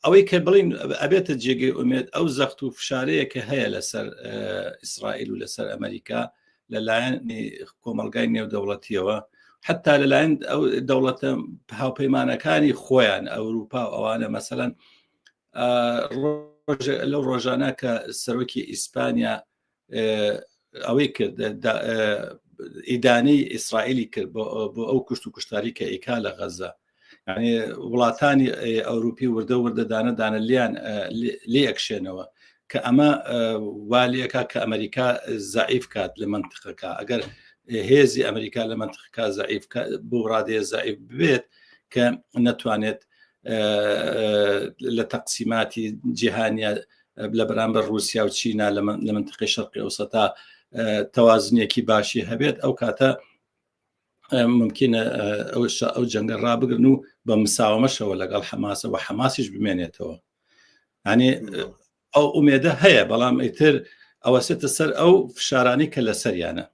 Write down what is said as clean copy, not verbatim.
ئەوەی کە بڵین ئەبێتە جێگەی ئومێد ئەو زەخت و فشارەیە کە هەیە لەسەر ئیسرائیل و لەسەر ئەمریکا لەلایەن کۆمەلگای نێودەوڵەتیەوە حتا لەلایەن ئەو دەوڵەتە هاوپەیمانەکانی خۆیان ئەوروپا و ئەوانە مەسەەن لەو ڕۆژانە کە سەرۆکی ئیسپانیا ئەوەی کرد ئیدانەی ئیسرائیلی کرد بۆ ئەو کوشت و کوشتاری کە ئیکا لە غەزە یعنی وڵاتانی ئەوروپی وردە وردە دانە دانە لیان لێ ئەکشێنەوە کە ئەمە والیەکە کە ئەمریکا زعیف کات لە منتقەکە ئەگەر هێزی ئەمریکا لە منتقەکە زعیف بۆ ڕادەیە زعیف بێت کە نەتوانێت لە تەقسیماتی جیهانیە لە بەرامبەر رووسیا و چینا لە منتقی شەرقی ئەوسەتا تەوازنێکی باشی هەبێت ئەو کاتە ممکنە ئەو جەنگە ڕابگرن و بە مساومەشەوە لەگەڵ حەماسەوە حەماسیش بمێنێتەوە ینی ئەو ئومێدە هەیە بەڵام ئیتر ئەوەسێتە سەر ئەو فشارانی کە لەسەریانە.